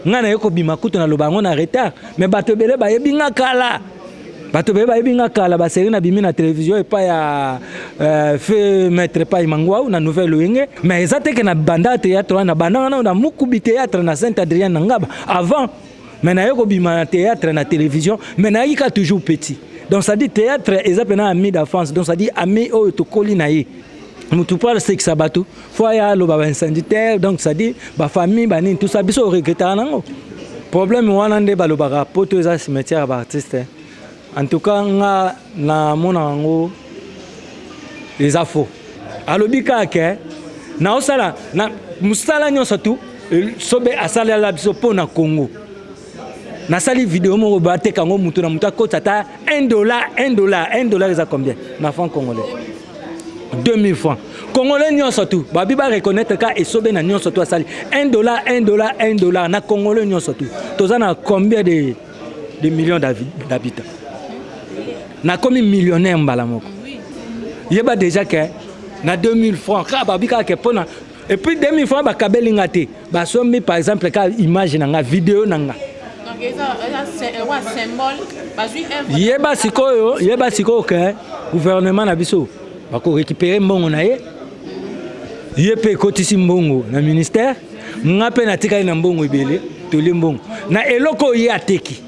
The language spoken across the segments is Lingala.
Ngai naye kobima kutu naloba yango na retard, mais bato ebele bayebi nga kala. Bato ebele bayebi nga kala, basérie nabimi na télévision epai ya feu maître Pai Mangwau na Nouvelle Wenge. Mais eza te ke na banda théâtre wana, na banda wana na Mukubi théâtre na Saint-Adrien na Ngaba avant. Mais naye kobima na théâtre na télévision, mais nayaki ka toujours petit. Donc ça dit théâtre eza pena ami d'enfance, donc ça dit ami oyo tokoli na ye. Mutu po asekisa bato fo aya aloba baincendiaire, donc ça dit bafamille banini, tout ça biso oregretaka nango. Problème wana nde balobaka poto eza cimetière ya baartiste. En tout cas nga namona yango eza faux. Alobi kaka ke naosala na mosala nyonso tu sobe asalela biso mpo na Congo. Nasali video moko bateka yango, mutu na mutu akota ata 1 dollar, 1 dollar, 1 dollar eza combien na franc congolais? 2000 francs congolais nyonso tu babi bareconnaître ka Esobe na nyonso tu asali 1 dollar, 1 dollar, 1 dollar na congolais nyonso tu. Toza na combien de millions d'habitants? Nakomi millionnaire mbala moko. Yeba déjà ke na 2000 francs kaka babi kaka ke mpona, et puis 2000 francs bakabeli nga te, basombi par exemple ka image na nga, video na nga. Yeba sikoyo, yeba sikoyo ke gouvernement na biso bakorécupérer mbongo na ye, ye mpe ekotisi mbongo na ministère. Nga mpe natikali na mbongo ebele, tolie mbongo na eloko oyo ye ateki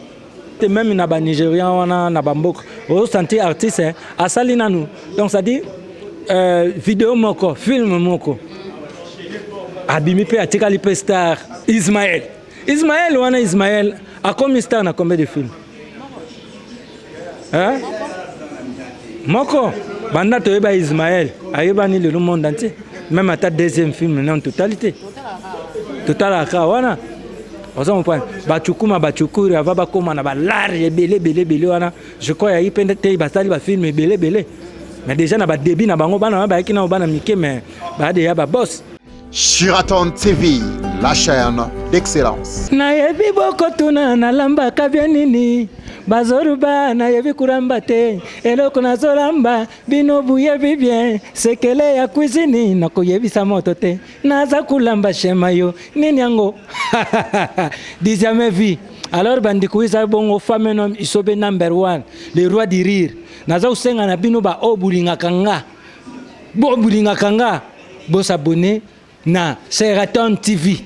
te. Même na banigérian wana na bamboka ozosentir artiste asali nanu, donc c'est à dire vidéo moko, film moko abimi mpe atikali mpe star. Ismaël, Ismaël wana, Ismaël akomi star na combien de film, hein? Moko banda toyeba Ismaël ayebani lelo monde entier, même ata deuxième film non totalité totalaka wana. Oza comprendre, bacukuma bacukuri ava bakóma na balare ebele ebele ebele wana. Je crois yayi mpe te basali bafilm ebele ebele, mais déjà na badébut na bango bana wana bayaki nao bana mike, mais baya deya baboss. Sheraton TV, la chaîne d'excellence. Nayebi bokotuna nalambaka bien nini, bazoluba nayebi kulamba te. Eloko nazolamba bino buyebi bien, sekele ya cuisine nakoyebisa moto te. Naza kulamba shema yo nini yango du jamais vu. Alors bandeko, eza bongo femme nom Isobe number one, le roi du rire. Naza kosenga na bino baoyo bolingaka nga, bo bolingaka nga, bos'abonner na Sheraton TV.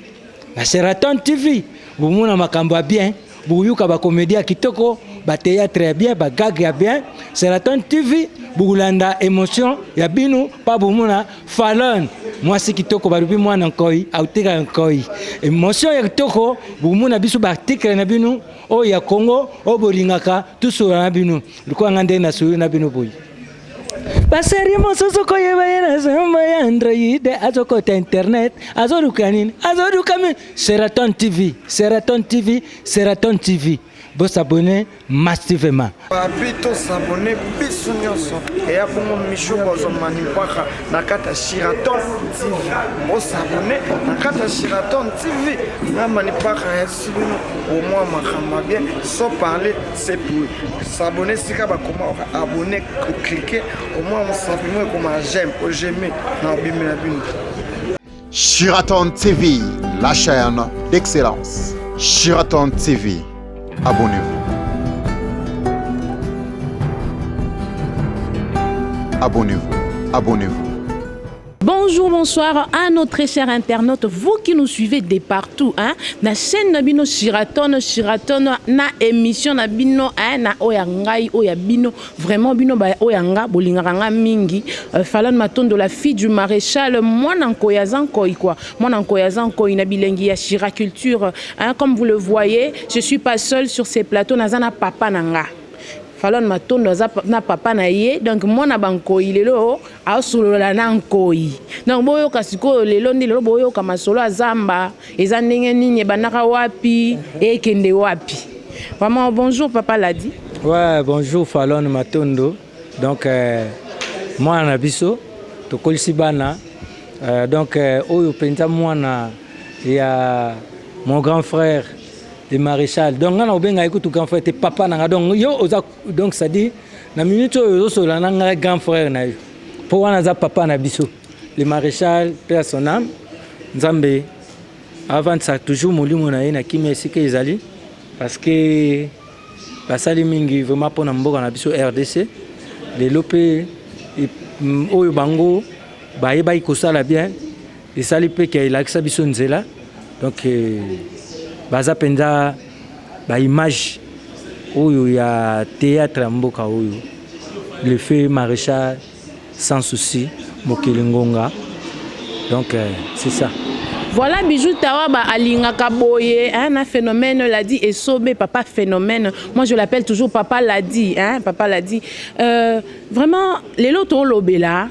Na Sheraton TV bomona makambo ya bien, bokoyoka bacomédie ya kitoko, bathéâtre ya bien, bagag ya bien. Sheraton TV bokolanda émotion ya bino mpa bomona Falon mwasi kitoko, balobi mwana nkoi autika nkoi, émotion ya kitoko. Bokomona biso baarticle na bino oyo ya Congo oyo bolingaka, tosola na bino lokola nga ndenge nasoli na bino boye. Basérie mosusu koyeba ye na somba ya Android, azokota internet, azoluka nini, azoluka mi Sheraton TV, Sheraton TV, Sheraton TV. Bos'abonner massivement. Bapi tos'abonner biso nyonso eya bongo Micho bozomani mpaka na kati ya Sheraton TV. Bos'abonner na kati ya Sheraton TV. Nga mani mpaka yasi bino omwa makambo ya bien. Sans parler, c'est pour s'abonner. Sika bakoma abonner, ocliquer omwa mosapi mo ekoma j'aime, oj'aime na obimela bino. Sheraton TV, la chaîne d'excellence. Sheraton TV, abonnez-vous. Abonnez-vous, abonnez-vous. Bonjour, bonsoir à nos très chers internautes, vous qui nous suivez de partout, hein. Na chaîne na bino Sheraton, Sheraton na émission na bino, hein, na oya ngai, oya bino, vraiment bino ba oya nga bolingaka nga mingi. Falon Matondo, la fille du maréchal, mwana nkoya zankoi quoi. Mwana nkoya zankoi na bilengi ya Shira culture, hein, comme vous le voyez, je suis pas seule sur ces plateaux, nazana papa nanga. Falon Matondo aza na papa na ye, donc mwana bankoi lelo aosolola na nkoi. Donc boyoka sikoyo lelo nde lelo boyoka masolo azamba eza ndenge nini, ebandaka wapi, ekende wapi. Vraiment, bonjour papa Ladi. Ouais, bonjour Falon Matondo. Donc mwana na biso tokolisi bana, donc oyo mpenza mwana ya mon grand frère le maréchal. Donc nga na kobenga ye kutu grand frère te, papa na nga. Donc yo oza, donc c'est à dire na minute oyo ozosolola na ngai grand frère na yo, mpo wana aza papa na biso le maréchal, paix à son âme. Nzambe Avandisa toujours molimo na ye na kimia esika ezali, parce que basali mingi vraiment mpona mboka na biso RDC. Lelo mpe oyo bango bayebaki kosala bien, esali mpe ke elakisa biso nzela. Donc baza mpenza baimage oyo ya théâtre ya mboka oyo, le feu maréchal Sans Souci Mokili Ngonga. Donc c'est ça. Voilà, Bijou Tawaba alingaka boye, hein, un Phénomène l'a dit et Sobé, papa Phénomène. Moi, je l'appelle toujours papa l'a dit, hein, papa l'a dit. Vraiment, lelo tolobela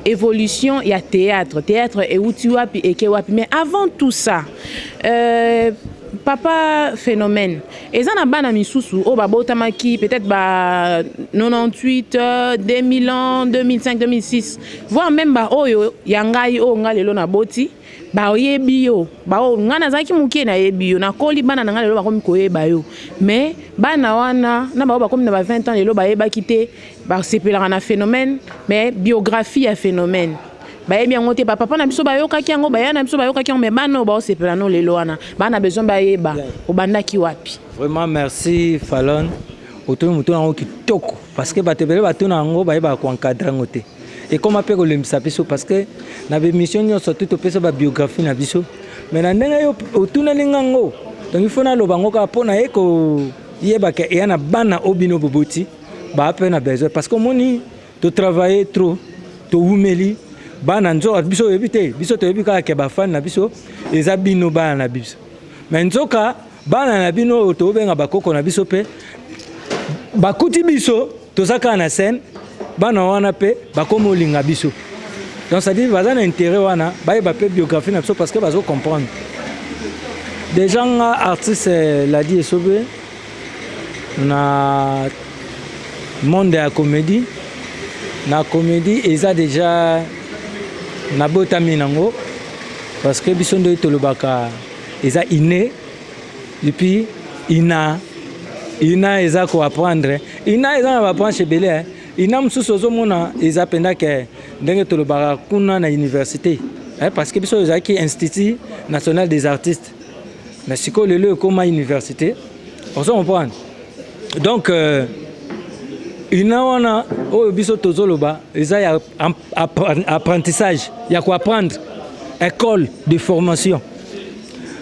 évolution ya théâtre. Théâtre euti wapi, eke wapi. Mais avant tout ça, papa Phénomène, eza na bana misusu oyo babotamaki peut-être ba 98, 2000 ans, 2005, 2006, voire même ba oyo ya ngai, oyo ngai lelo naboti, bayebi yo. Bao ngai nazalaki moke, nayebi yo, nakoli, bana na ngai lelo bakomi koyeba yo. Mais bana wana na bao bakomi na ba 20 ans lelo, bayebaki te, basepelaka na Phénomène, mais biographie ya Phénomène bayebi yango te. Bapapa na biso bayokaki yango, baya na biso bayokaki yango, mais bana oyo baosepela no lelo wana, bana besoin bayeba obandaki wapi. Vraiment merci Falon, otuni motu yango kitoko, parce que bato ebele batuna yango, bayebaka koencadrer yango te. Ekóma mpe kolembisa biso, parce que na baémission nyonso tu topesa babiographie na biso. Mais na ndenge yo otuneli ngango, donc il faut naloba yango kaka mpo na ye koyebaka eya na bana oyo bino boboti baa mpe na besoin, parce que omoni totravaille trop, towumeli. Bana nzoka biso oyebi te, biso toyebi kaka ke bafani na biso eza bino bana na biso, mais nzoka bana na bino oyo tobenga bakoko na biso mpe bakuti biso toza kaka na scène. Bana wana mpe bakomi olinga biso, donc c'est-à-dire baza na intérêt wana bayeba mpe biographie na biso, parce que bazo comprendre déjà. Nga artiste Ladi Esobe na monde ya comédie, na comédie eza déjà nabotami nango, parce que biso nde tolobaka eza inné. Et puis ina ina eza koapprendre, ina eza na babranche ebele. Ina mosusu ozomona eza mpenza ke ndenge tolobaka kuna na université, parce que biso ezalaki Institut national des artistes, mais sikoyo lelo ekóma université, ozo comprendre. Donc ina wana oyo biso tozoloba eza ya apprentissage, ya koapprendre, école de formation.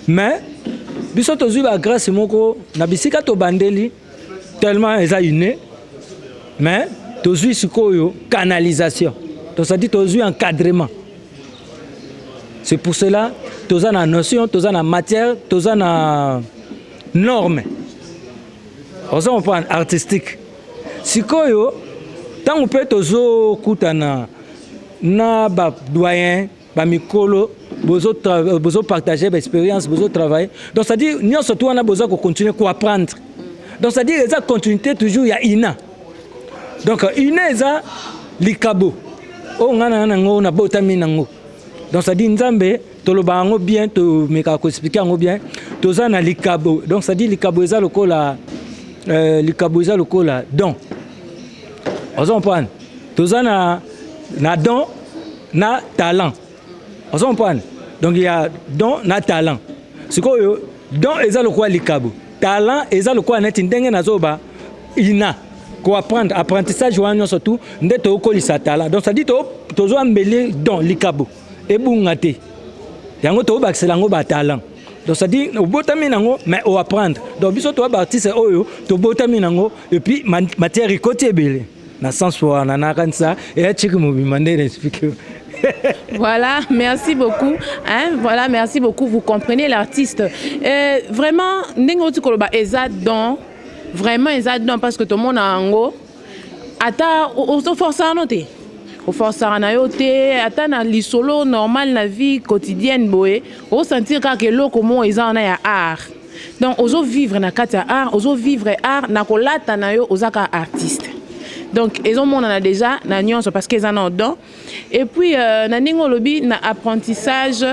Mais biso tozwi bagrâce moko na bisika tobandeli, tellement eza inné, mais tozwi sikoyo canalisation, c'est-à-dire tozwi encadrement. C'est pour cela toza na notion, toza na matière, toza na norme, oza comprendre, artistique. Sikoyo ntango mpe tozokutana na badoyen, bamikolo, bozopartage baexpérience, bozotravaille, donc c'est-à-dire nyonso tu wana boza kocontinue koapprendre. Donc c'est-à-dire eza continuité toujours ya ina. Donc ina eza likabo oyo ngai na nango, nabotami nango. Donc c'est-à-dire Nzambe, toloba yango bien, tomekaka koexpliquer yango bien, toza na likabo. Donc c'est-à-dire likabo eza lokola likabo eza lokola don, oza comprendre. Toza na don na talent, oza comprendre. Donc ya don na talent, sikoyo don eza lokola likabo, talent eza lokola neti ndenge nazoba ina koapprendre, apprentissage wana nyonso tu nde tokokolisa talent. Donc c'est-à-dire tozwa mbeli don, likabo ebunga te, yango tobakisela yango batalent. Donc c'est-à-dire obotami nango, mais oapprendre. Donc biso toya baartiste oyo tobotami nango, et puis matière ekoti ebele na sens wana. Nakanisa eya chiki mobimba nde na explique. Voilà, merci beaucoup. Hein, voilà, merci beaucoup. Vous comprenez l'artiste. Vraiment, ndenge oti koloba eza don, vraiment eza don, parce que tout le monde a yango. Ata oforçaka no te, oforçaka na yo te, ata na lisolo normal na vie quotidienne boye, osentir kaka eloko moko eza wana ya art. Donc ozovivre na kati ya art, ozovivre art na kolata na yo, oza kaka artiste. Donc ezomonana déjà na nyonso, parce que eza na don. Et puis na ndenge olobi na apprentissage,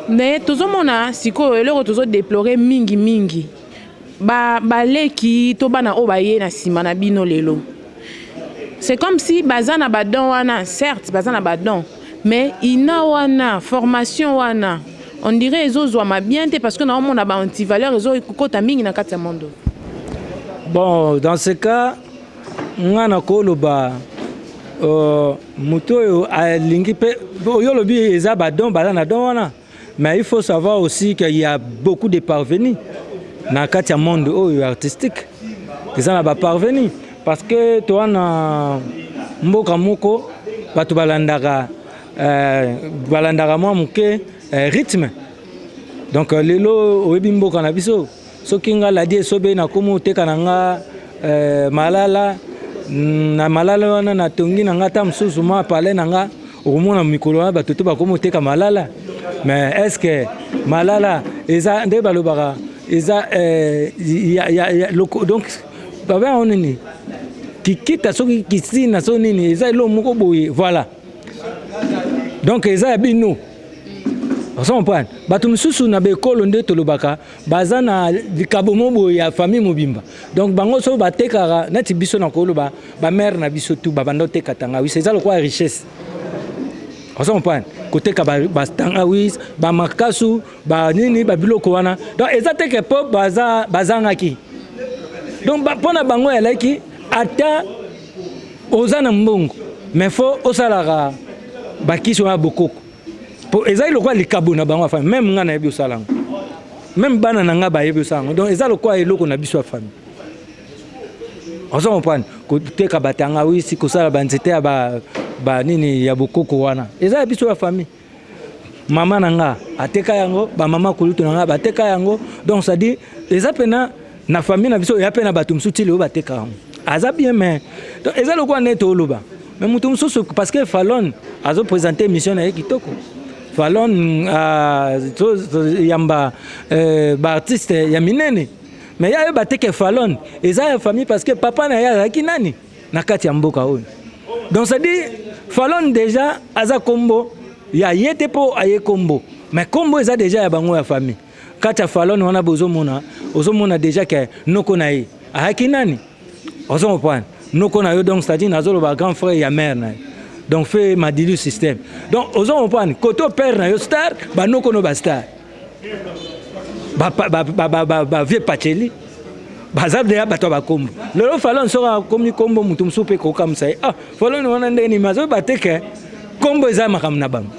mais tozomona sikoyo eloko tozodéplore mingimingi, baleki to bana oyo baye na nsima na bino lelo, c'est comme si baza na badon wana, certes baza na badon, mais ina wana, formation wana On dirait ezozwama bien te, parce que naomona ba antivaleur ezokota mingi na kati ya monde. Bon, dans ce cas, nga nakoloba moto oyo alingi mpe oyo olobi eza badon, baza na don wana, mais il faut savoir aussi qu'il y a beaucoup de parvenus na kati ya monde oyo artistique. Eza na baparvenus parce que toa na mboka moko, bato balandaka mwa moke rythme. Donc lelo oyebi mboka na biso, soki nga ladi esobe, nakomi oteka na nga malala na malala wana, natongi na nga ata mosusu mwa palais na nga. Okomona mikolo wana bato te bakomi oteka malala. Mais est ce que malala eza nde balobaka eza ya loko? Donc babenga nini, kikita, soki kisina, so nini, eza eloko moko boye. Voilà, donc eza ya bino, ozo comprendre. Bato mosusu na bekolo nde tolobaka baza na likabo mo boye ya famille mobimba. Donc bango so batekaka neti biso, na koloba bamare na biso tu babanda oteka tangawisi, eza lokola richesse, ozo comprendre, koteka batangawisi, bamakasu, banini, babiloko wana. Donc eza teke mpo bazangaki. Donc mpo na bango elaki ata oza na mbongo, mais faut osalaka bakisi wana bokoko, po ezali lokola likabo na bango ya famille. Même ngai nayebi osala yango, même bana na ngai bayebi osala yango. Donc eza lokola eloko na biso ya famille, ozo comprendre. Koteka batangawisi, kosala banzete ya banini ya bokoko wana, eza ya biso ya famille. Mama na nga ateka yango, bamama kulutu na nga bateka yango. Donc c'est-à-dire eza mpena na famille na biso, eya mpe na bato mosusu ti lelo bateka yango. Aza bien, mais donc eza lokola nde tooloba. Mais moto mosusu, parce que Falon azoprésente émission na ye kitoko, Falon yamba baartiste ya minene, mais ye ayeba te ke Falon eza ya famille, parce que papa na ye azalaki nani na kati ya mboka oyo. Donc c'est-à-dire Falon déjà aza kombo ya ye te mpo aye kombo, mais kombo eza déjà ya bango ya famille. Kati ya Falon wana bozomona, ozomona déjà ke noko na ye ayaki nani, ozo comprendre, noko na yo. Donc c'est-à-dire nazoloba grand frère ya mère na ye, donc fait Madilu Système. Donc ozo comprendre, côté père na yo star, banoko no bastar, bavieux Pacheli baza deya bato ya bakombo. Lelo Falon soki akomi kombo, motu mosusu mpe kokamwisa ye: "Ah, Falon wana ndenge nini?" Azoyeba te ke kombo eza makambo na bango.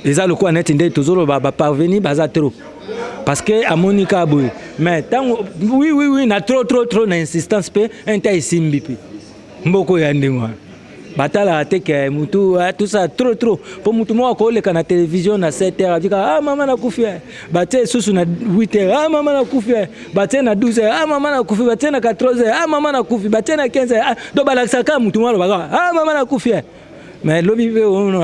Eza lokola neti nde tozoloba baparvenu baza trop, parce que amoni kaka boye. Mais ntango oui, na trop trop trop na insistance mpe inta esimbi mpe mboko ya ndenge wana, batalaka te ke mutu tout ça trop trop. Mpo mutu moko akoleka na télévision na 7 heures, abika: "Ah, mama nakufi." Batie susu na 8 heures: "Ah, mama nakufi." Batie na 12 heures: "Ah, mama nakufi." Batie na 14 heures: "Ah, mama nakufi." Batie na 15 heures. Ah, donc balakisaka mutu moko alobaka: "Ah, mama nakufi." Mais lobi mpe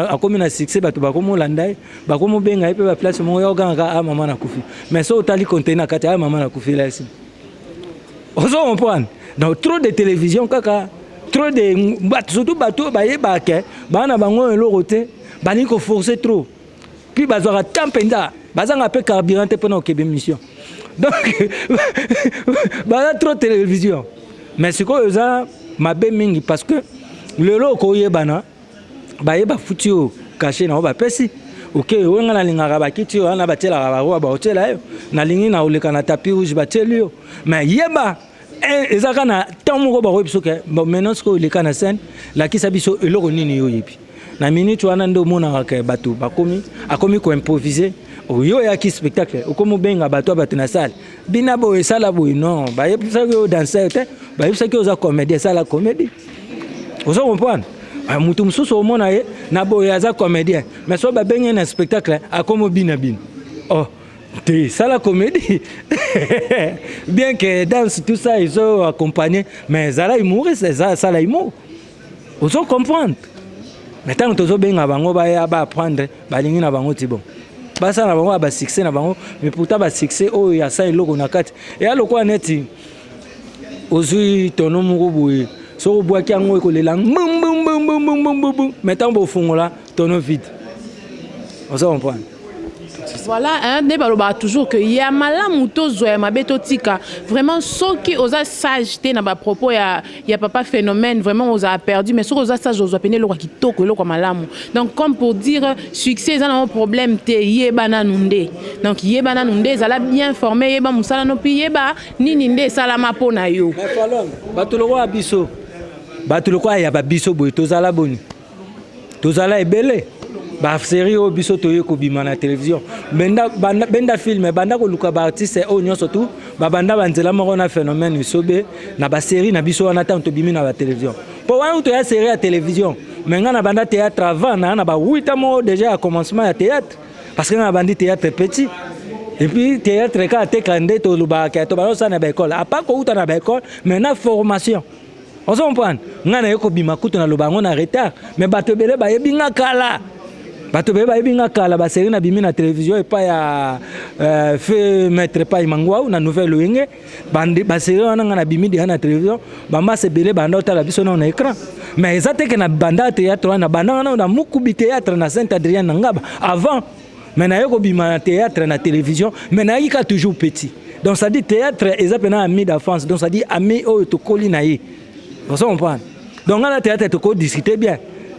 akomi na succès, bato bakomolanda ye, bakomobenga ye mpe baplace moko ya okangaka: "Ah, mama nakufi." Mais so otali contenu na kati, "Ah, mama nakufi" lasi, ozo comprendre. Donc trop de télévision kaka, trop de bato, surtout bato oyo bayebaka ke baa na bango eloko te, balingi koforce trop, puis bazwaka temps mpenza, bazanga mpe carburant te mpona kokebe mission. Donc baza trop télévision. Mais sikoyo eza mabe mingi, parce que lelo okoyebana, bayeba futi oyo cachet nango bapesi. Ok, oyo nga nalingaka bakiti oyo wana batielaka baroi, baotiela yo. Nalingi na oleka na tapis rouge, batieli yo. Mais yeba, eza kaka na temps moko bakoyebi biso ke bon, maintenant sikoyo oleka na scène, lakisa biso eloko nini yo oyebi na minute wana. Nde omonaka ke bato bakomi, akomi koimprovise. Oyo oyaki spectacle, okomi obenga bato ya bato na salle, bina boye, esala boye. Non, bayebisaki oyo danser te, bayebisaki oza comédie, esala comédie, ozo comprendre. Motu mosusu omona ye na boye aza comédien, mais so babengi ye na spectacle, akomi obina bino. Oh te, sala comédie, bien que danse, tout ça ezo accompagner, mais ezala humoriste, eza sala humour, ozo comprendre. Mais ntango tozobenga bango baya baapprendre, balingi na bango ti bon, basala na bango ya basuccès na bango. Mais pourtant basuccès oyo ya sa eloko na kati eya lokola neti ozwi tono moko boye, soki obwaki yango ekolela mbumbumbumbumbumbu, mais ntango bofungola, tono vide, ozo comprendre. C'est Voilà, hein, nde balobaka toujours que ya malamu tozwa, ya mabe totika. Vraiment, soki oza sage te na bapropos ya papa Phénomène, vraiment ozala perdu. Mais soki oza sage, ozwa pene eloko ya kitoko, eloko ya malamu. Donc, comme pour dire, succès eza nango problème te, yeba nanu nde. Donc yeba nanu nde, ezala bien formé, yeba mosala no, mpi yeba nini nde esalama mpo na yo. Mais Falon, bato lokola biso, bato lokola ya babiso boye, tozala boni, tozala ebele. Basérie oyo biso toye kobima na télévision, benda, banda, benda film, banda koluka baartiste oyo nyonso tu babanda banzela moko na Phénomène Esobe na basérie na biso wana. Ntango tobimi na batélévision, mpo wana toya série ya télévision, mais ngai na banda théâtre avant na ba 8 moko déjà ya commencement ya théâtre, parce que ngai na bandi théâtre petit. Et puis théâtre kaka teka nde tolobaka, tobanda kosala na baécole, apa kouta na baécole, mais na formation. Ozo comprendre? Ngai naye kobima kutu, naloba yango na retard, mais bato ebele bayebi nga kala, bato ebele bayebi nga kala. Basérie nabimi na télévision epai ya feu maître Pai Mangwau na Nouvelle Oyenge, basérie wana ngai nabimi deya na télévision. Bamasa ebele banda otala biso nao na écran. Mais eza teke na banda théâtre wana, banda wana na Mukubi théâtre na Saint Adrien na Ngaba avant. Mais naye kobima na théâtre na télévision, mais nayaki ka toujours petit. Donc ça dit, théâtre eza mpena ami d'enfance. Donc ça dit, ami oyo tokoli na ye. Ozo comprendre? Donc ngai na théâtre tokodiscute bien.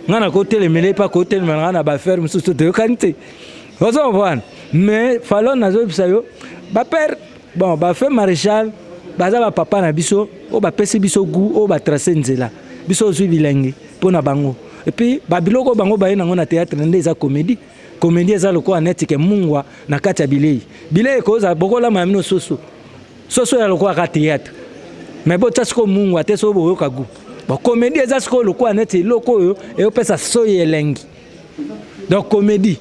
Ngai na kotelemela epa kotelemela ngai na baaffaire mosusu, toyokani te. Ozo comprendre? Mais Falon, nazoyebisa yo, bapère, bon, bafeu maréchal baza bapapa na biso oyo bapesi biso goût, oyo batrace nzela biso ozwi bilenge mpo na bango. Et puis babiloko oyo bango baye nango na théâtre nde eza comédie. Comédie eza lokola neti ke mungwa na kati ya bilei. Bilei ekozala bokolama ya bino soso, soso ya lokola ka théâtre, mais botya sikoyo mungwa te, soki boyoka goût. Bon, comédie eza sikoyo lokola neti eloko oyo eyopesa soi elengi. Donc comédie,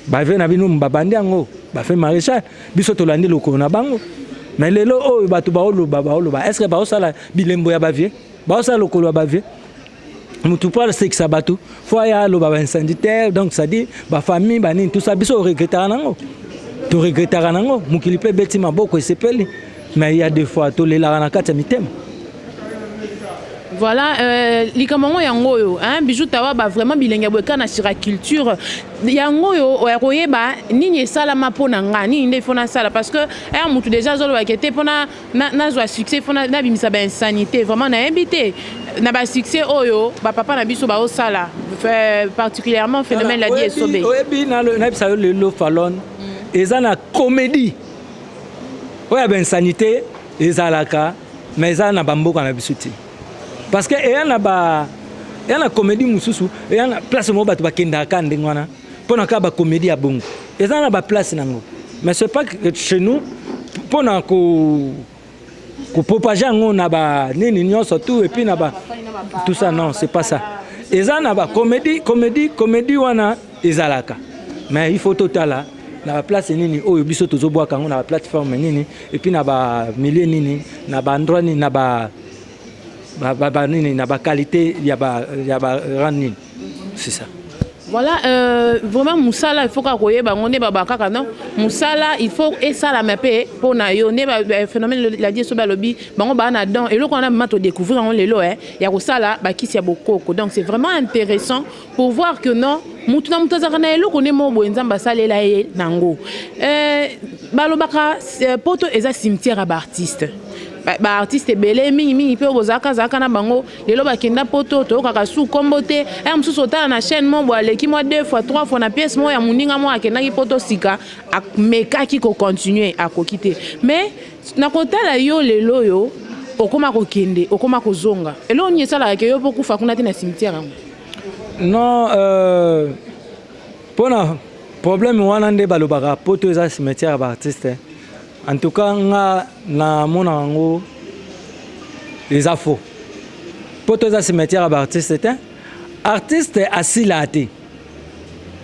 bave na bino babandi yango, bafeu maréchal, biso tolandi lokolo na bango. Mais lelo oyo bato baoloba, baoloba, est ce que baosala bilembo ya bavie, baosala lokolo ya bavie? Mutu mpo asekisa bato, fo aya aloba bainsanitaire. Donc c'est-à-dire bafamille banini, tout ça, biso oregretaka nango, toregretaka nango. Mokili mpe ebeti maboko, esepeli, mais il y a des fois tolelaka na kati ya mitema. Voilà, likambo yango, yango oyo, hein, Bijou Tawaba, vraiment bilenge boye kaka na Shira Culture. Yango oyo ya koyeba nini esalama mpo na nga, nini nde ifo nasala, parce que aya mutu déjà azolobaka te mpo nazwa succès, fo nabimisa bainsanité. Vraiment nayebi te na basuccès oyo bapapa na biso baosala, particulièrement Phénomène Ladi Esobe. Oyebi, nayebisa yo lelo, Falon, eza na comédie oyo ya bainsanité ezalaka, mais eza na bamboka na biso te, parce que eya na ba eya na comédie mosusu, eya na place moko bato bakendaka ndenge wana mpo na kaka bacomédie ya bongo, eza na baplace nango. Mais c'est pas que chez nous mpo na ko kopropager yango na banini nyonso tout, et puis na ba tout ça. Non, c'est pas ça. Eza na bacomédie, comédie, comédie wana ezalaka, mais il faut totala na baplace nini oyo biso tozobwaka yango, na baplateforme nini, et puis na bamilieu nini, na baendroit nini, na ba nini, na baqualité ya ba rang nini, c'est ça. Voilà, vraiment mosala, il faut kaka koyeba yango nde baba kaka. Non, mosala il faut esalama mpe mpo na yo nde Phénomène Ladi Esobe alobi bango baa na don eloko wana. Vraiment todécouvrir yango lelo ya kosala bakisi ya bokoko. Donc c'est vraiment intéressant pour voir que non, mutu na mutu azalaka na eloko nde moko boye Nzambe asalela ye nango. Balobaka poto eza cimetière ya baartiste, baartiste ebele mingimingi mpe oyo bozalaka zalaka na bango lelo bakenda poto, toyokaka su nkombo te. Aya mosusu otala na chaîne mo boye, aleki mwa deux fois, trois fois na pièce moko ya moninga moko akendaki poto sika, amekaki kocontinue, akoki te. Mais na kotala yo lelo oyo okóma kokende, okóma kozonga, eloko nini esalaka ke yo mpo kufa kuna te na cimetière yango? Non, mpona problème wana nde balobaka poto eza cimetière ya baartiste, en tout cas nga namona yango eza faux. Poto eza cimetière ya baartiste te. Artiste asila te,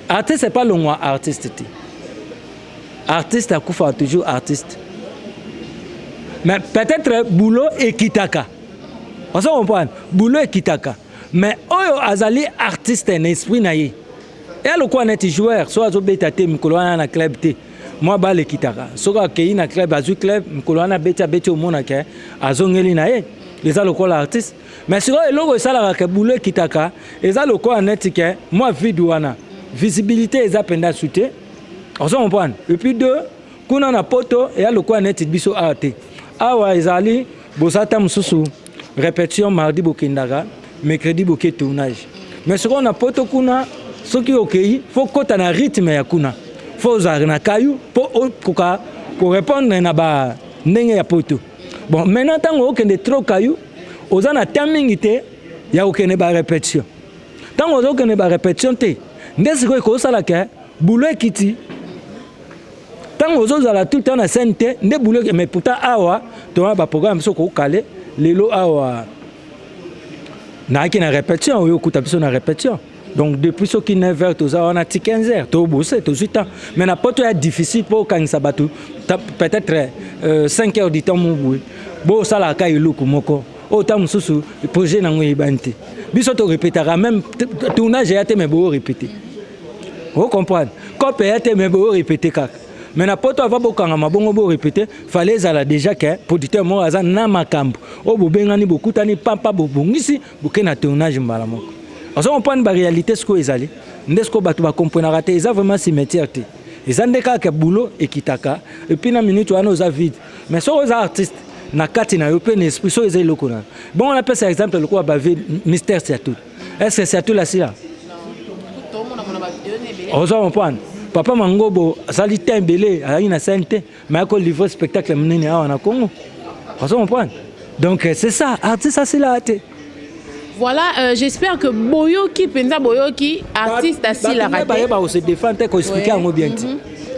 artiste epa longwa artiste te. Artiste akufaka toujours artiste, mais peut-être boulot ekitaka. Ozo comprendre? Boulot ekitaka, mais oyo azali artiste na esprit na ye, eya lokola neti joueur. So azobeta te mikolo wana na club te, mwa bale ekitaka. Soki akei na club, azwi club, mikolo wana abeti, abeti, omonaka azongeli na ye. Eza lokola artiste. Mais sikoyo eloko esalaka ke boulot ekitaka, eza lokola neti ke mwa vide wana, visibilité eza mpenza su te. Ozo comprendre? Et puis deux, kuna na poto eya lokola neti biso awa te. Awa ezali boza ta mosusu répétition mardi bokendaka, mercredi boke tournage. Mais sikoyo na poto kuna soki okei faut kota na rythme ya kuna. Faut ozala na kayu po okoka korépondre na ba ndenge ya poto. Bon, maintenant ntango okende trop kayu, oza na temps mingi te ya kokende ba répétition. Ntango ozokende ba répétition te, nde sikoyo ekosala ke boulot ekiti. Ntango ozozala tout le temps na scène te, nde boulot. Mais pourtant awa toza baprogramme biso kokale. Lelo awa nayaki na répétition, oyo okuta biso na répétition. Donc depuis soki 9 heures toza wana ti 15 heures, tobose, tozwi temps. Mais na poto ya difficile mpo okangisa bato peut-être 5 heures du temps mo boye, bosalaka eloko moko oyo ta mosusu projet nango eyebani te. Biso torépétaka même tournage eya te, mais boorépété, ocomprendre? Cope eya te, mais boorépété kaka. Mais na poto, avant bokangama bongo borépété, fallait ezala déjà ke producteur moko aza na makambo oyo, bobengani, bokutani pampa, bobongisi, boke na tournage mbala moko. Ozo comprendre? Baréalité sikoyo ezali nde sikoyo bato bakomprenaka te. Eza vraiment cimetière te, eza nde kaka boulot ekitaka. Et puis na minute wana oza vide. Mais soki oza artiste na kati na yo mpe na esprit, soki eza eloko na bongo, napesa exemple lokola bave Mystère Siatul. Est ce que Siatul asila? Ozo comprendre? Papa Mangobo asali temps ebele azalaki na scène te, mais akolivre spectacle monene awa na Congo. Ozo comprendre? Donc c'est ça, artiste asila te. Voilà, j'espère que boyoki mpenza, boyoki, artiste asilaka te. Bayeba kose défendre te, koexpliquer yango bien te.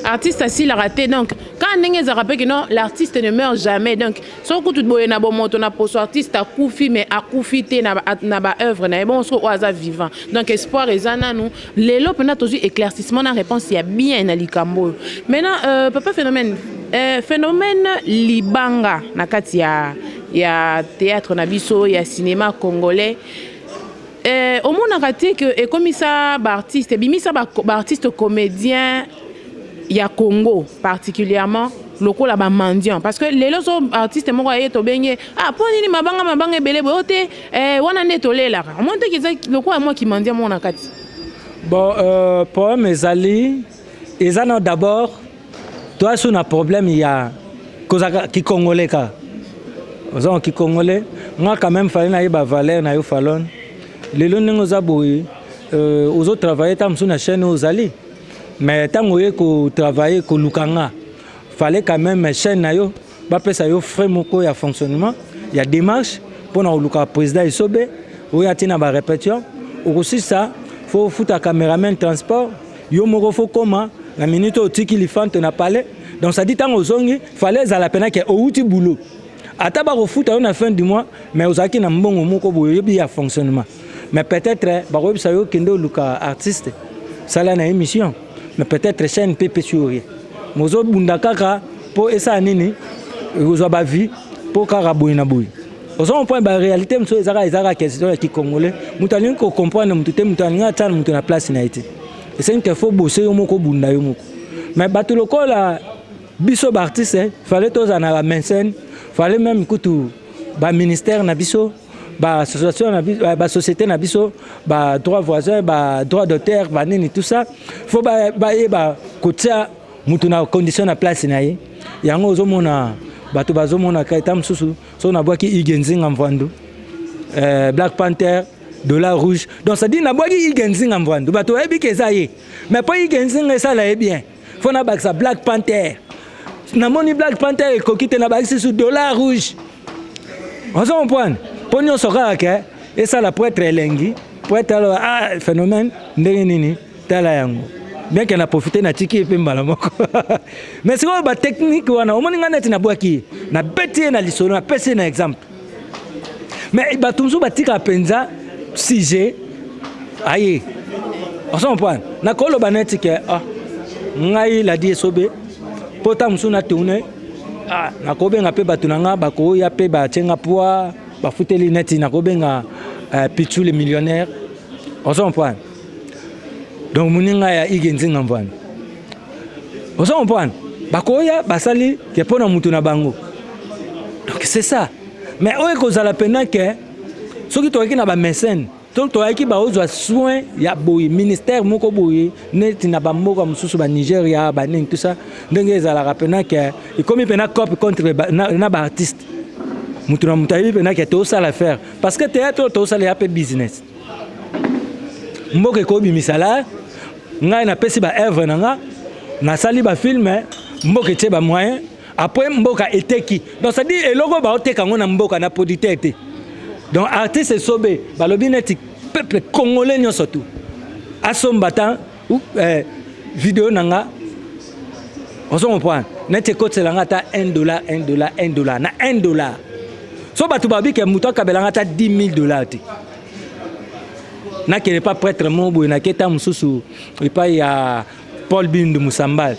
Artiste asilaka te. Donc kaka ndenge ezalaka mpe ke non, l'artiste ne meurt jamais. Donc soki kutu boye na bomoto na poso, artiste akufi, mais akufi te na baœuvre na ye. Bongo soki oyo aza vivant, donc espoir eza nanu. Lelo mpenza tozwi éclaircissement na réponse ya bien na likambo oyo. Maintenant, papa Phénomène, phénomène libanga na kati ya théâtre na biso, ya cinéma congolais, omonaka te ke ekomisa baartiste, ebimisa baartiste comédien ya Congo particulièrement lokola bamendiant? Parce que lelo so artiste moko aye, tobenge: "Ah, mpo nini mabanga mabanga ebele boye?" O te, wana nde tolelaka. Omoni teke eza lokola mwa kimendiant moko na kati. Bon, problème ezali, eza na d'abord toa so na problème ya kozalaka kikongolais kaka. Oza kikongolais, nga quand même fallait nayeba valeur na yo. Falone lelo ndenge oza boye, ozotravaille ta mosusu na chaîne oyo ozali, mais ntango oye kotravaille, koluka nga, fallait quand même chaîne na yo bapesa yo frais moko ya fonctionnement, ya démarche mpona koluka président Esobe oyo atina barépétition. Okosisa, faut ofuta caméraman, transport, yo moko faut koma na minute oyo otiki lifante na palais. Donc ça dit, ntango ozongi, fallait ezala pena ke outi boulot, ata bakofuta yo na fin du mois, mais ozalaki na mbongo moko boye oyebi ya fonctionnement. Mais peut-être bakoyebisa yo: "Kende oluka artiste, sala na émission." Mais peut-être chaîne mpe epesi yo rien, mais ozobunda kaka mpo esala nini, ekozwa bavie mpo kaka boye na boye. Ozo comprendre? Baréalité mosusu ezaka question ya kicongolais. Moto alingi kocomprendre motu te, moto alingi atiana moto na place na ye te. Esengi te faut bose yo moko, obunda yo moko. Mais bato lokola biso baartiste, fallait tozala na bamécène, fallait même kutu baministère na biso, baassociation na biso, basociété na biso, badroit voisin, badroit d'auteur, banini, tout ça, faut bayeba kotia mutu na condition na place na ye. Yango ozomona bato bazomonaka eta mosusu so nabwaki Ige Nzinga Mvandu, Black Panther, Dollar Rouge. Donc c'est-à-dire nabwaki Ige Nzinga Mvandu, bato bayebi ke eza ye, mais mpo Ige Nzinga esala ye bien, faut nabakisa Black Panther. Namoni Black Panther ekoki te, nabakisi su Dollar Rouge. Ozo comprendre? Mpo nyonso kaka ke esala po être elengi, po être aloba: "Ah, Phénomène ndenge nini, tala yango." Bien ke na profite, natiki ye mpe mbala moko. Mais sikoyo batechnique wana, omoni ngai neti nabwaki ye, nabeti ye na lisolo, napesi ye na exemple. Mais bato mosusu batikaka mpenza sujet aye. Ozo comprendre? Nakoloba neti ke ah, ngai Ladi Esobe, mpo ta mosusu na tourne, ah, nakobenga mpe bato na nga bakoya mpe batie nga poids, bafuteli neti nakobenga Pichu le millionnaire. Ozo comprendre? Donc moninga ya Ige Nzinga Mvwana, ozo comprendre? Bakoya, basali ke mpo na mutu na bango. Donc c'est ça. Mais oyo ekozala mpena ke soki tokaki na bamécène. To toyaki baozwa soin ya boye ministère moko boye neti na bamboka mosusu ba Nigeria banini tout ça, ndenge ezalaka mpena ke ekomi mpena cope contre na baartiste. Moto na moto ayebi mpena ke tosala faire, parce que théâtre oyo tosala ya mpe business. Mboka ekobimisa la ngai napesi baœuvre na nga, nasali bafilm, mboka etie bamoyen, après mboka eteki. Donc c'est-à-dire eloko baoteka yango na mboka na producteur te. Donc artiste Esobe balobi neti peuple congolais nyonso tu asomba ta video na nga, ozo comprendre, neti ekotela nga ata 1 dollar, 1 dollar, 1 dollar na 1 dollar. So bato babi ke moto akabelanga ata 10 000 dollars te, nakende pa prêtre moko boye, naketa mosusu epai ya Paul Bindu Musambal,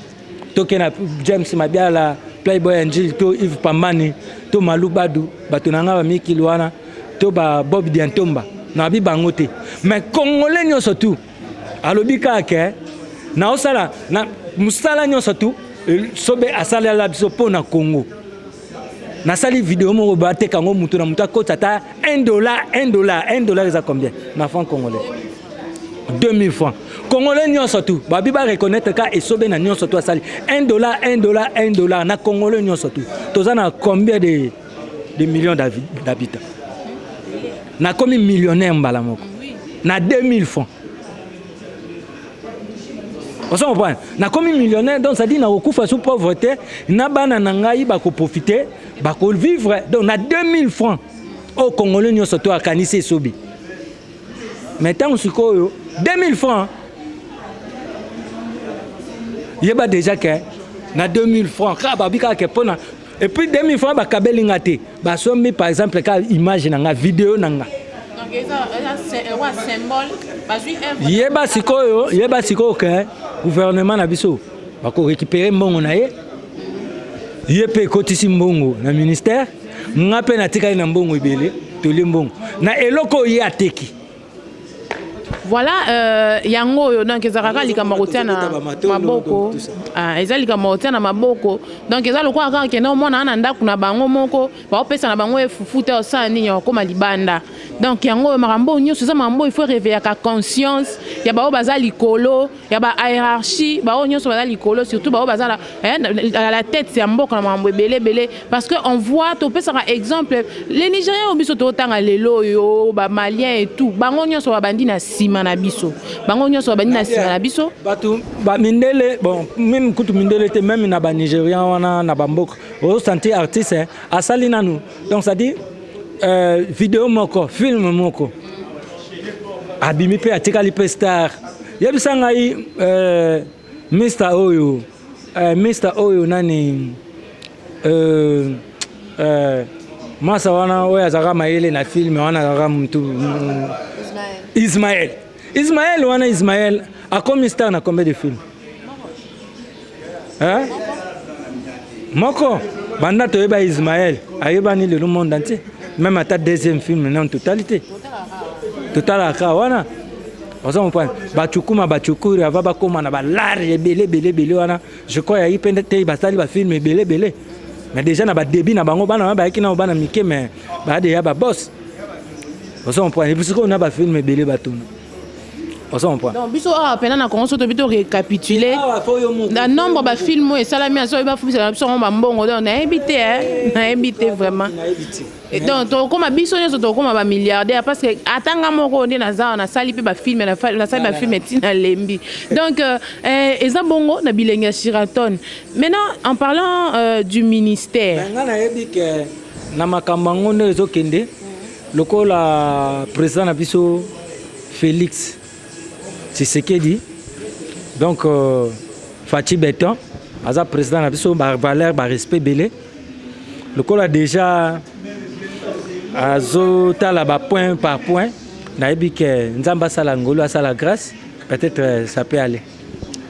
toke na James Mabiala, Playboy Angile, to Yves Pambani, to Malu Badu, bato na nga bamikili wana, to ba Bob Diantomba, nabi bango te. Mais congolais nyonso tu alobi kaka ke naosala na mosala nyonso tu sobe asalela biso mpo na Congo. Nasali video moko, bateka yango, moto na moto akota ata 1 dollar, 1 dollar, 1 dollar eza combien na franc congolais? 2000 francs. Congolais nyonso tu babi bareconnaître ka Esobe na nyonso tu asali, 1 dollar, 1 dollar, 1 dollar na congolais nyonso tu. Toza na combien de millions d'habitants? Nakomi millionnaire mbala moko na 2000 francs, ozo comprendre? Nakomi millionnaire. Donc c'est-à-dire nakokufa sous pauvreté na bana na ngai bakoprofite, bakovivre. Donc na 2000 francs oyo congolais nyonso to akanisi Esobe. Mais ntango sikoyo 2000 francs, yeba déjà ke na 2000 francs kaka babi kaka ke mpona, et puis 2000 francs bakabeli nga te, basombi par exemple kaka image na nga, video na nga. Yeba sikoyo, yeba sikoyo ke gouvernement na biso bakorécupérer mbongo na ye, ye mpe ekotisi mbongo na ministère. Nga mpe natikali na mbongo ebele, tolie mbongo na eloko oyo ye ateki. Voilà, yango oyo. Donc ezalaka kaka likambo ya kotia na maboko. Ah, eza likambo ya kotia na maboko. Donc eza lokola kaka kende omona na ndako na bango moko, baopesa na bango efufu te, osala nini, okóma libanda. Donc yango oyo, makambo oyo nyonso eza makambo oyo il faut réveillaka conscience ya baoyo baza likolo ya bahiérarchie, baoyo nyonso baza likolo, surtout baoyo baza na la tête ya mboka na makambo ebele ebele. Parce que on voit, topesaka exemple, les Nigériens oyo biso totanga lelo oyo, Bamalien et tout, bango nyonso babandi na nsima na biso, bango nyonso babandi na nsima na biso. Bato bamindele, bon, même kutu mindele te, même na Banigérien wana na bamboka, ozosentir artiste asali nanu. Donc c'est-à-dire video moko, film moko abimi mpe atikali mpe star. Yebisa ngai, mister oyo, mister oyo nani, masa wana oyo azalaka mayele na film wana, azalaka mutu Ismaël, Ismaël wana. Ismaël akomi star na combien de film, hein? Moko. Banda toyeba Ismaël, ayebani lelo monde entier. Même ata deuxième film non totali te, totalaka wana, oza comprendre? Bacukuma bacukuri ava bakóma na balare ebele ebele ebele wana. Je crois yayi mpe te, basali bafilm ebele ebele, mais déjà na badébut na bango, bana wana bayaki nao bana mike, mais baya deya baboss, oza comprendre? Et puis sikoyo na bafilm ebele batuna, oza comprendre? Donc biso awa mpena na Congo, so tobi to récapituler na nombre bafilm oyo esalami, aso oyo bafubisaka biso yango bambongo. Donc nayebi te, nayebi te vraiment. Donc tokóma biso nyonso tokóma bamilliardaire, parce que ata nga moko nde naza awa, nasali mpe bafilm, nasali bafilm etina lembi. Donc eza bongo na bilenge ya Shiraton. Maintenant, en parlant du ministère, nga nayebi ke na makambo yango nde ezokende lokola président na biso Félix Tshisekedi, donc Fatshi Béton aza président na biso, bavaleur, barespect ebele. Lokola déjà azotala bapoint par point, nayebi ke Nzambe asala ngolu, asala grâce, peut-être ça peut aller.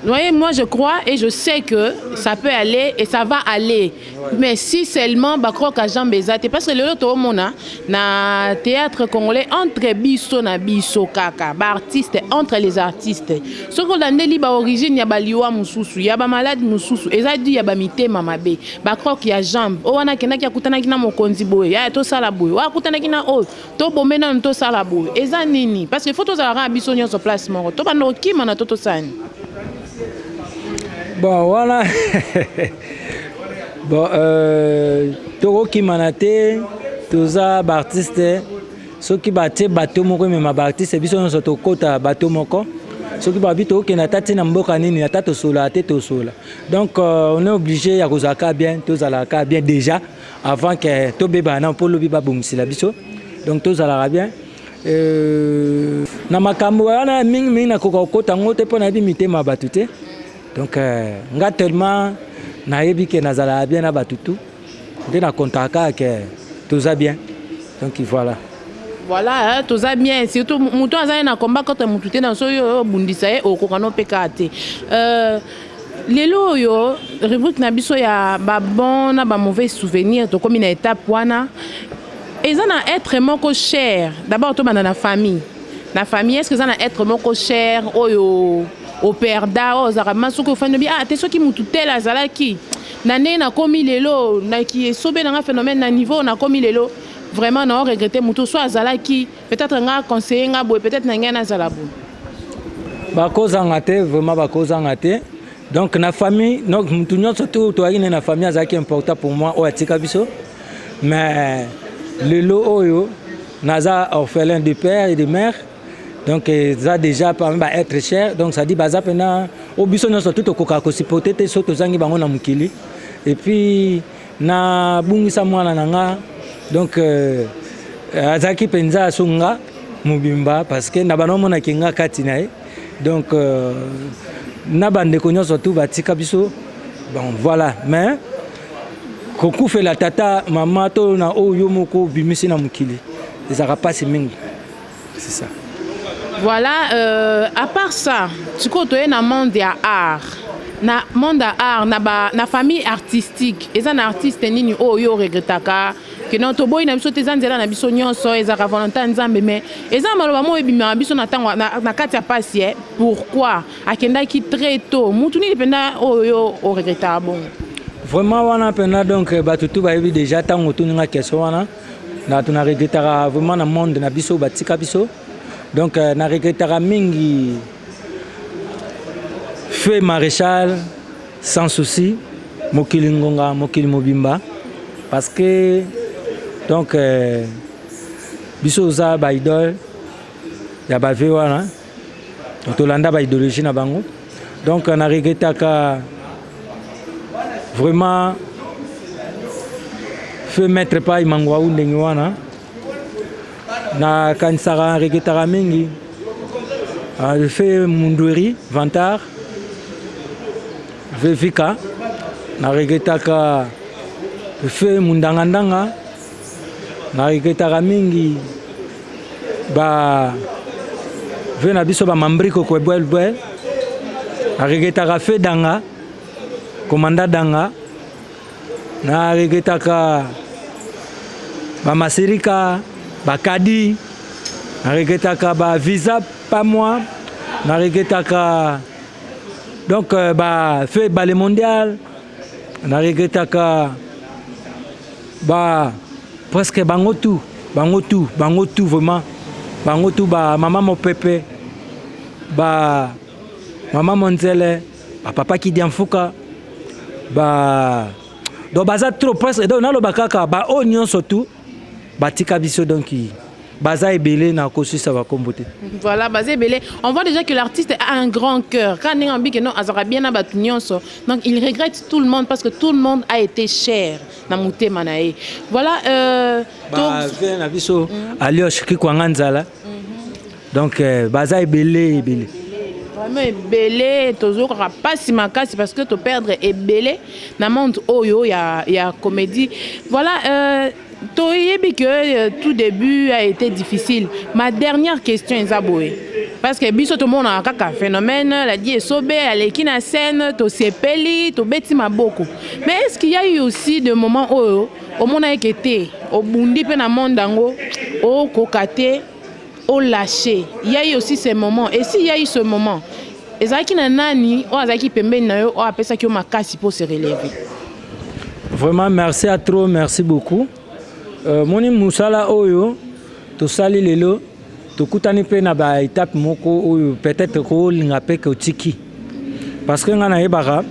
Voyez, moi je crois et je sais que ça peut aller et ça va aller. Mais si seulement bacroc-en-jambe eza te, parce que lelo toomona na théâtre congolais, entre biso na biso kaka baartiste, entre les artistes, soki olandeli baorigine ya baliwa mosusu, ya bamaladi mosusu, eza dû ya bamitema mabe, bacroc ya jambe. Oyo wana akendaki, akutanaki na mokonzi boye, ya tosala boye, oyo akutanaki na oyo, tobombe nanu, tosala boye. Eza nini? Parce que faut tozalaka na biso nyonso place moko, tobanda kokima na to tosani. Bon, wana bon, tokokimana te. Toza baartiste. Soki batie bato moko emema baartiste, biso nyonso tokota bato moko. Soki babi tokokende ata ntina mboka nini, ata tosola te, tosola. Donc on est obligé ya kozalaka bien, tozalaka bien déjà avant que tobebana na mpo lobi babongisela biso. Donc tozalaka bien. Na makambo wana mingimingi nakoka kokota yango te mpo nayebi mitema ya bato te. Donc nga tellement nayebi ke nazalaka bien na bato tu nde nakontaka kaka ke toza bien. Donc voilà. Voilà, toza bien. Surtout moto aza ye na combat contre motu te, na soki oyo obundisa ye, okoka no mpe kaka te. Lelo oyo rubrique na biso ya babon na bamauvais souvenir, tokómi na étape wana. Eza na être moko cher. D'abord tobanda na famille. Na famille, est ce que eza na être moko cher oyo operda, oyo ozalaka ma soki ofandi obi: «Ah te, soki mutu tel azalaki na ndenge nakomi lelo, naki esobe nanga phénomène na niveau nakomi lelo, vraiment na oregrete mutu so azalaki, peut-être nga conseiller nga boye, peut-être na ngai nazala boye»? Bakozanga te, vraiment bakozanga te. Donc na famille, donc mutu nyonso tu toyaki ne na famille azalaki important pour moi oyo atika biso. Mais lelo oyo naza orphelin de père et de mère, donc eza déjà parmi ba être cher. Donc ça dit baza mpena oyo biso nyonso tu tokokaka kosupporte te so tozangi bango na mokili. Et puis nabungisa mwana na nga. Donc azalaki mpenza aso nga mobimba, parce que na bana omonaki nga kati na ye. Donc na bandeko nyonso tu batika biso. Bon, voilà. Mais kokufela tata, mama to na oyo yo moko obimisi na mokili ezalaka mpasi mingi, c'est ça. Voilà. À part ça, sikoyo toye na monde ya art. Na monde ya art, na famille artistique, eza na artiste nini oyo yo oregretaka ke non, toboyi na biso te, eza nzela na biso nyonso, ezalaka volonté ya Nzambe, mais eza na maloba moko ebimaka biso na ntango na kati ya pasi e pourquoi akendaki très tôt? Mutu nini mpenza oyo yo oregretaka bongo? Vraiment wana mpenza, donc bato tu bayebi déjà. Ntango otuninga question wana, na to naregretaka vraiment na monde na biso batika biso. Donc naregretaka mingi feu Maréchal Sans Souci, mokili ngonga, mokili mobimba, parce que donc biso oza baidole ya bave wana, tolanda baidéologie na bango. Donc naregretaka vraiment feu Maître Pai Mangwau ndenge wana. Nakanisaka, naregretaka mingi feu Mundweri Vantar Vevika, naregretaka feu Mundangandanga, naregretaka mingi ba ve na biso bamambriko kwebwelbwel, naregretaka feu Danga, komanda Danga, naregretaka bamasirika, bakadi, naregretaka bavisa pamoi, naregretaka donc ba feu Bale Mondial, naregretaka ba presque bango tout, bango tout, bango tout, vraiment bango tout, ba mama Mopepe, ba mama Monzele, bapapa Kidiamfuka, ba donc baza trop presque. Donc naloba kaka baoyo nyonso tu batika biso. Donc baza ebele, na kosisa bakombo te. Voilà, baza ebele. On voit déjà que l'artiste a un grand cœur. Quand ndenge ambi ke non, azalaka bien na bato nyonso, donc il regrette tout le monde parce que tout le monde a été cher na motema na ye. Voilà. Bave na biso Aliosh Kikwanga Nzala. Donc baza ebele, ebele. Vraiment ebele. Tozokaka mpasi makasi parce que toperdre ebele na monde oyo ya comédie. Voilà. Toyebi que tout début a été difficile. Ma dernière question eza boye. Parce que biso tomonaka kaka phénomène Ladi Esobe aleki na scène, tosepeli, tobeti maboko. Mais est-ce qu'il y a eu aussi des moments oyo omonaki ke te, obundi mpe na monde yango, okoka te, olâché? Il y a eu aussi ces moments. Et s'il y a eu ce moment, ezalaki na nani oyo azalaki pembeni na yo, oyo apesaki yo makasi mpo se relever? Vraiment, merci à trop, merci beaucoup. Moni mosala oyo tosali lelo, tokutani mpe na baétape moko oyo peut-être kolinga mpe ke otiki, parce que ngai nayebaka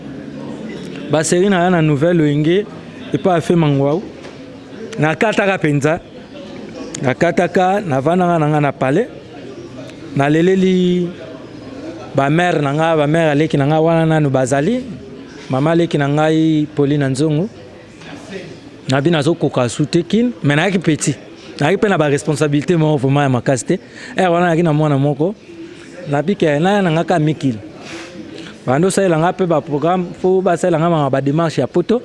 basérie na ya na Nouvelle Oyenge epai afe mangwau, nakataka mpenza, nakataka, navandaka na ngai na palais, naleleli bamare na ngai, bamare aleki na ngai wana nanu bazali, mama aleki na ngai Pauline Nzongo. Nabi nazokoka su te kine, mais nayaki petit, nayaki mpe na baresponsabilité moko vraiment ya makasi te. Ere wana nayaki na mwana moko, nabi ke naya na nga ka mikili, bando osalela nga mpe baprogramme, fo basalela nga maka badémarche ya poto.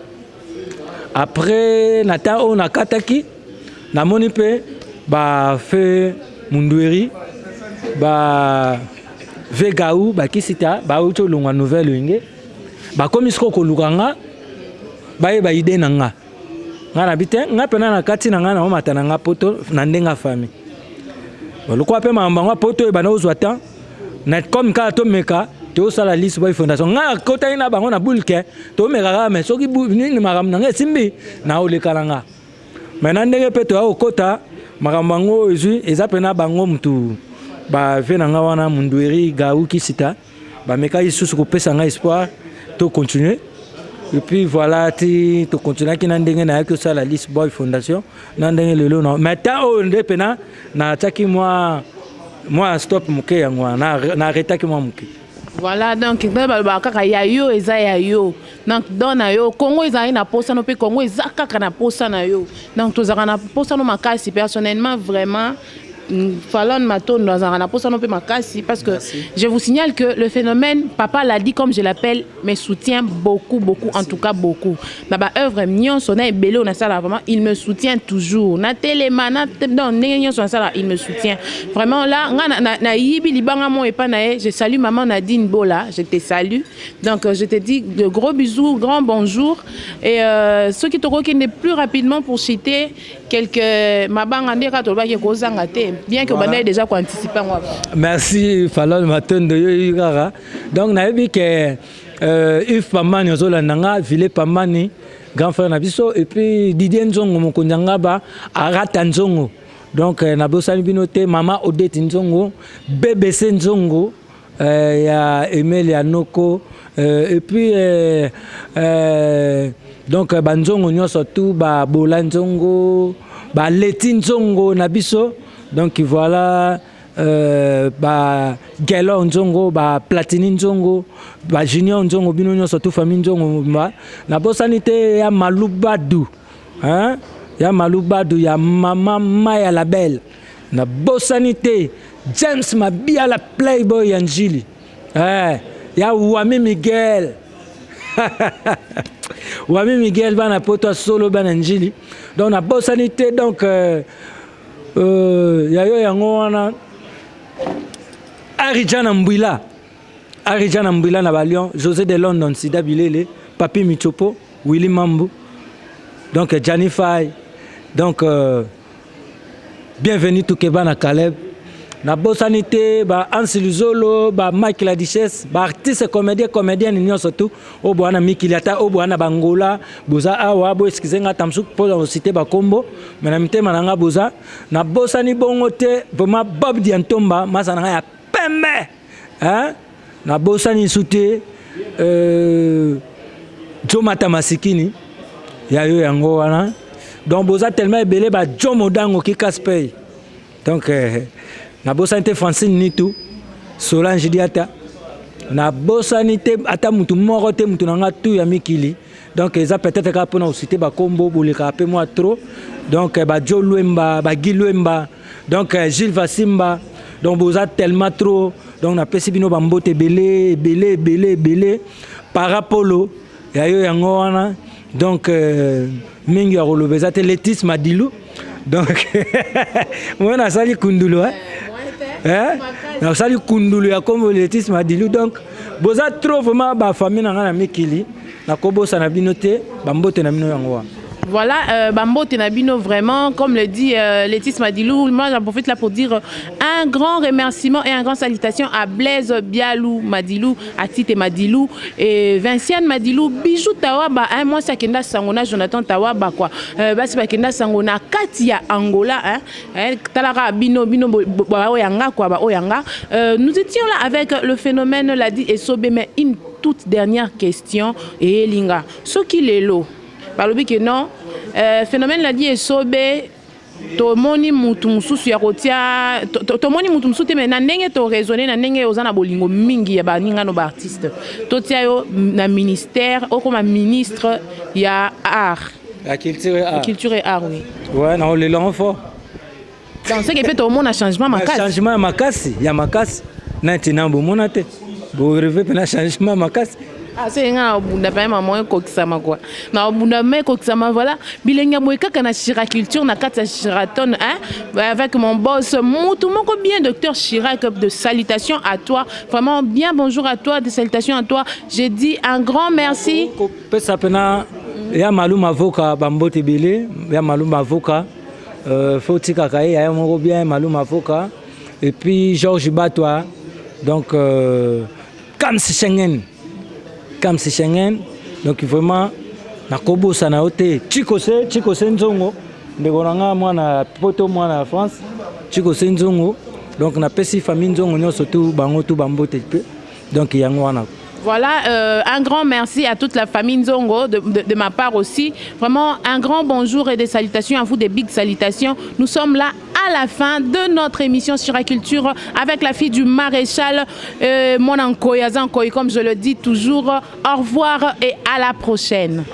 Après, na temps oyo nakataki, namoni mpe bafe mundweri, ba vegau, bakisita bauti olongwa Nouvelle Wenge, bakomi sikoyo koluka nga, bayeba idée na nga. Nga nabi te, nga mpena na kati na nga naomata na nga poto na ndenge ya famille, lokola mpe makambo yango poto oyo banda kozwa temps na comme kaka tomeka tosala Lisi Boy Fondation. Nga akotaki na bango na bulke, tomeka kaka, mais soki nini makambo na nga esimbi, naoleka na nga. Mais na ndenge mpe toya kokota makambo yango oyo ezwi, eza mpena bango mutu bave na nga wana, Mundweri, Gau, Kisita, bameka lisusu kopesa nga espoir to continuer. Et puis voilà, ti tokontinuaki na ndenge nayaki kosala Lis Boy Fondation, na ndenge lelo na. Mais temps oyo nde mpena natiaki mwa stop moke, yango wana na arrêtaki mwa moke. Voilà, donc nde balobaka kaka ya yo eza ya yo. Donc don na yo, Congo ezalaki na posa no mpe Congo eza kaka na posa na yo. Donc tozalaka na posa no makasi. Personnellement, vraiment, Falon Matondo azalaka na posa no mpe makasi, parce que Merci. Je vous signale que le phénomène Papa l'a dit, comme je l'appelle, me soutient beaucoup, beaucoup. Merci. En tout cas beaucoup na baœuvre nyonso na ebele oyo nasala, vraiment il me soutient toujours na telema na donc ndenge nyonso nasala, il me soutient vraiment. Là nga nayibi libanga mo epa na ye. Je salue maman Nadine Bola, je te salue. Donc je te dis de gros bisous, grand bonjour. Et soki tokokende plus rapidement pour citer quelques mabanga, nde kaka tolobaki ekozanga te, bien que obandaki déjà koanticipe yango. Merci Falon Matondo, yo kaka. Donc nayebi ke Yves Pambani ozolanda nga, Ville Pambani, grand frère na biso, et puis Didier Nzongo, mokonzi ya ngaba, Arata Nzongo. Donc nabosani bino te, mama Odete Nzongo, BBC Nzongo, ya Emile ya Noko, et puis donc banzongo nyonso tu, babola Nzongo, baleti Nzongo na biso. Donc voilà, ba Gelo Nzongo, ba Platini Nzongo, ba Junior Nzongo, bino nyonso tu, famille Nzongo mobimba. Nabosani te ya Malubadu, hein? Ya Malubadu ya mama Maya Label. Nabosani te James Mabiala, playboy ya Njili, ya Wami Miguel, Wami Miguel, bana poto solo, bana Njili. Donc nabosani te. Donc ya yo yango wana, Arijana Mbwila, Arijana Mbwila na balion, José de London, Sida Bilele, Papi Michopo, Willy Mambu, donc Jani Fay, donc bienvenue Tukeba na Caleb. Nabosani te ba Ansi Luzolo, ba Mike la Duchesse, baartiste comédien, comédienne nyonso tu oyo bwana mikili, ata oyo bwana bangola, boza awa, bo excuse nga ata mosusu mpo kociter bakombo, mais na mitema na nga boza. Nabosani bongo te vraiment Bob Diantomba, masa na ngai ya pembe, hein? Nabosani su te Jomata Masikini, ya yo yango wana. Donc boza tellement ebele, ba Jo Modango Kikaspey. Donc nabosani te Francine Nitu, Solange Diata. Nabosani te ata mutu moko te, mutu na nga tu ya mikili. Donc eza peut-être kaka mpona kociter bakombo, bolekaka mpe mwa trop. Donc bajo Lwemba, bagi Lwemba, donc Gilles Vasimba. Donc boza tellement trop. Donc napesi bino bambote ebele, ebele, ebele, ebele. Parapolo, ya yo yango wana. Donc mingi ya koloba eza te. Letis Madilu, donc moi nasali kundulu, eh? Eh? Nasali kundulu ya kombo Letis Madilu. Donc boza trop vraiment bafamille na ngai na mikili, nakobosana bino te. Bambote na bino yango wana. Voilà, bambote na bino vraiment, comme le dit Létis Madilou, moi j'en profite là pour dire un grand remerciement et un grand salutation à Blaise Bialou Madilou, à Tite Madilou et Vinciane Madilou, Bijou Tawaba, hein, moi c'est Kenda Sangona, Jonathan Tawaba quoi. Basi bakenda Sangona, Katia Angola, hein, talaka bino bino ba oyanga quoi, ba oyanga. Nous étions là avec le phénomène Ladi Esobe, mais une toute dernière question et Elinga. Ce qui est lot, balobi ke non, phénomène Ladi Esobe, tomoni mutu mosusu ya kotia, tomoni mutu mosusu te, me na ndenge toraisonne, na ndenge oza na bolingo mingi ya baningano baartiste, totia yo na ministère, okoma ministre ya art. Ya culture et art. Culture et art, oui. Ouais, na olela ngo fort. Donc seke mpe tomona changement makasi. Changement ya makasi, ya makasi na ntina bomona te, boreve mpena changement makasi. Ah, se nga na obunda mpe mama ekokisama kua, na obunda me ekokisama. Voilà, bilenge ya boye kaka na Chira Culture, na kati ya Sheraton, hein, avec mon boss mutu moko bien, docteur Chirac. De salutations à toi, vraiment bien, bonjour à toi, de salutations à toi. J'ai dit un grand merci. Kopesa mpena ya Malu Mavoka bambote ebele. Ya Malu Mavoka, faut tikaka ye yaya moko bien, Malu Mavoka, et puis Georges Batwa, donc Kams Schengen, Kams Schengen. Donc vraiment nakobosana yo te. Chikose, Chikose Nzongo, ndeko na nga, mwana poto, mwana ya France, Chikose Nzongo. Donc napesi famille Nzongo nyonso tu, bango tu bambote mpe. Donc yango wana. Voilà, un grand merci à toute la famille Nzongo de ma part aussi. Vraiment, un grand bonjour et des salutations à vous, des big salutations. Nous sommes là à la fin de notre émission sur la culture avec la fille du maréchal, mon Nkoy, Azankoy, comme je le dis toujours. Au revoir et à la prochaine.